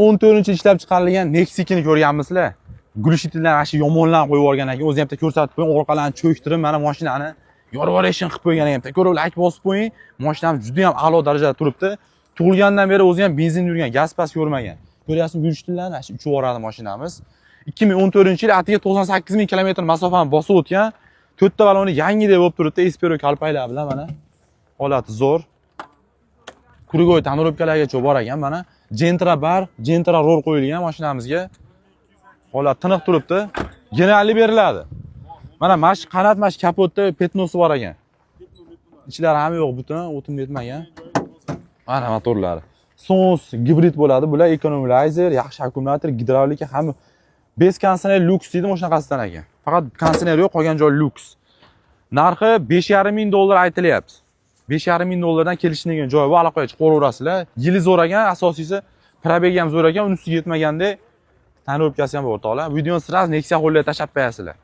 14 ishlab chiqarilgan Nexia ko'rganmisizlar? Глушитель dan shu yomonlarni qo'yib yuborgan ekan. O'zi ham bitta ko'rsatib qo'ying, orqalarini cho'ktirib, mana mashinani yorib yuborishini qilib qo'ygan ekan. Bitta ko'rib, layk bosib qo'ying. Mashinamiz juda ham a'lo darajada turibdi. Tug'ilgandan beri o'zi ham benzin yurgan, gaz pas ko'rmagan. Ko'ryapsizmi, глушитель larni shu uchib yuboradi mashinamiz. 2014-yil, atiga 98 ming kilometr masofani bosib o'tgan. To'rtta baloni yangidek bo'lib turibdi, Espero kalpaklar bilan mana. Holati zo'r. Круговой тонировка largacha bor ekan mana. Gentra bar, Gentra rol qo'yilgan mashinamizga. Holat tiniq turibdi. Generalli beriladi. Mana shu qanat, mana shu kapotda пятно si bor ekan. Ichlari ham yo'q, butun o'tim yetmagan. Mana motorlari. Sons gibrid bo'ladi. Bular economizer, yaxshi akkumulyator, gidravlika hamma, без konditsioner, lyuks deydi, shunaqasidan ekan. Faqat konditsioner yo'q, qolgan joyi lyuks. Narxi 5,5 ming dollar aytilyapti. 5,5 ming dollardan kelishadigan joyi bor, aloqaga chiqaverasizlar. Yili zo'r ekan, asosiysi пробег i ham zo'r ekan, uni ustiga yetmaganda тонировка si ham bor, o'rtoqlar. Videoni сразу Nexia qo'lga tashlab qo'yasizlar.